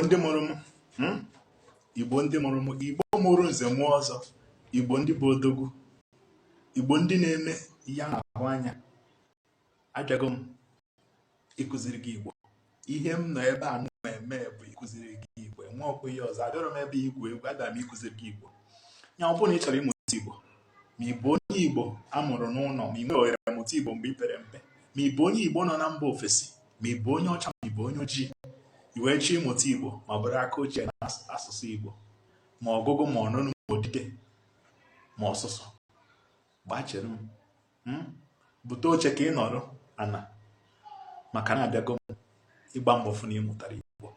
Ndị mụrụ m, Igbo ndị mụrụ m, Igbo mụrụ nze mụọ ọzọ, Igbo ndị bụ odogwu, Igbo ndị na-eme ihe a na-ahụ anya, abịago m ịkụziri gị Igbo. Ihe m nọ ebe a na-eme bụ ịkụziri gị Igbo. Enweghịkwa ihe ọzọ. Abịarọ m ebe igwu egwu, abịara m ịkụziri gị Igbo. Ya ọ bụrụ na ị chọrọ ịmụta Igbo, ma ị bụ onye Igbo a mụrụ n'ụlọ, ma ị nwere ohere mụta Igbo mgbe ị pere mpe, ma ị bụ onye Igbo nọ na mba ofesi, ma ị bụ onye ọcha, ma ị bụ onye ojii, i wee chọọ ịmụta Igbo ma bụrụ aka ochie na asụsụ Igbo, ma ọgụgụ, ma ọnụnụ, ma odide, ma ọsụsụ, gbachere m, Bute oche ka ị nọrọ ana, maka na abịago m ịgba mbọ fụ na ị mụtara Igbo.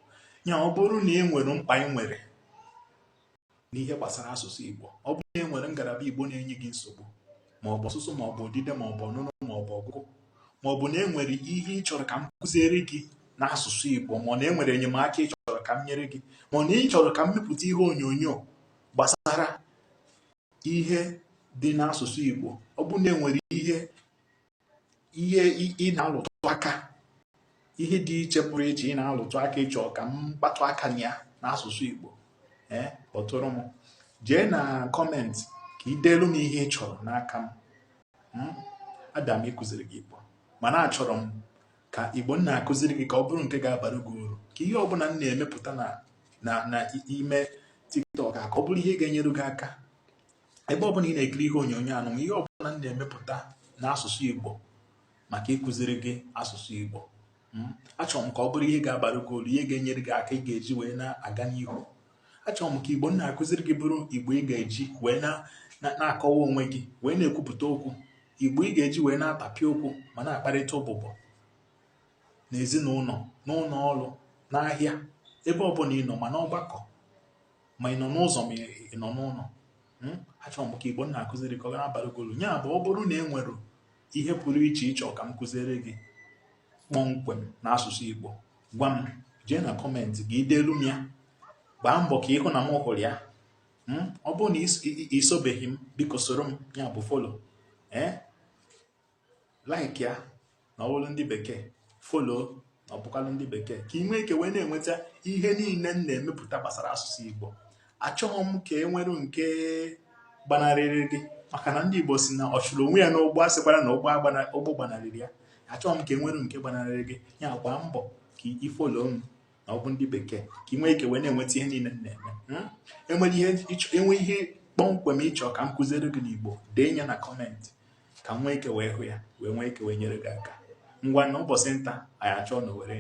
Ya ọ bụrụ na ị nwere mkpa ị nwere n'ihe gbasara asụsụ Igbo, ọ bụrụ na e nwere ngalaba Igbo na-enye gị nsogbu, ma ọ bụ ọsụsụ, ma ọ bụ odide, ma ọ bụ ọnụnụ, ma ọ bụ ọgụgụ, ma ọ bụ na e nwere ihe ị chọrọ ka m kụziere gị n'asụsụ Igbo, ma ọ na e nwere enyemaka ị chọrọ ka m nyere gị, ma ọ na ị chọrọ ka m mepụta ihe onyonyo gbasara ihe dị n'asụsụ Igbo, ọ bụrụ na e nwere ihe ị na-alụtụ aka, ihe dị iche pụrụ iche ị na-alụtụ aka, ịchọ ka m kpatụ aka na ya n'asụsụ Igbo, ee, kpọtụrụ m. Jee na comment ka ị deelu m ihe ị chọrọ n'aka m. Abịa m ịkụziri gị Igbo, mana achọrọ m ka Igbo m na-akụziri gị ka ọ bụrụ nke ga-abara gị uru, ka ihe ọbụla m na-emepụta na ime TikTok a ka ọ bụrụ ihe ga-enyere gị aka. Ebe ọbụla ị na-ekiri ihe onyonyo anụ, ihe ọbụla m na-emepụta n'asụsụ Igbo maka ịkụziri gị asụsụ Igbo, achọrọ m ka ọ bụrụ ihe ga-abara gị uru, ihe ga-enyere gị aka ị ga-eji wee na-aga n'ihu. Achọrọ m ka Igbo m na-akụziri gị bụrụ Igbo ị ga-eji wee na-akọwa onwe gị, wee na-ekwupụta okwu, Igbo ị ga-eji wee na-atapị okwu ma na-akparịta ụbụbọ n'ezinụlọ, n'ụlọ ọrụ, n'ahịa, ebe ọbụla ị nọ, ma n'ọgbakọ, ma ị nọ n'ụzọ, ma ị nọ n'ụlọ. Achọrọ m ka Igbo m na-akụziri ka ọ na-abara gị uru. Ya bụ, ọ bụrụ na e nwere ihe pụrụ iche ịchọ ka m kụziere gị kpọmkwem n'asụsụ Igbo, gwa m. Jee na comment ka ị deelu m ya. Gbaa mbọ ka ịhụ na m hụrụ ya. Ọ bụrụ na ị sobeghị m, biko soro m, ya bụ follow, ee, like ya na ọ bụrụ ndị bekee, follow na ọ bụkwalụ ndị bekee, ka ị nwee ike wee na-enweta ihe niile m na-emepụta gbasara asụsụ Igbo. Achọghị m ka e nwere nke gbanarịrị gị, maka na ndị Igbo si na ọ chụrụ onwe ya n'ụgbọ, a sịkwara na ụgbọ gbanarịrị ya. Achọghị m ka e nwere nke gbanarịrị gị. Ya gbaa mbọ ka ị follow m na ọ bụ ndị bekee, ka ị nwee ike wee na-enweta ihe niile m na-eme. Enwe ihe kpọmkwem ịchọ ka m kụziere gị n'Igbo, dee ya na comment ka m nwee ike wee hụ ya, wee nwee ike wee nyere gị aka. Ngwa, na ụbọchị nta anyị achọọ na owere.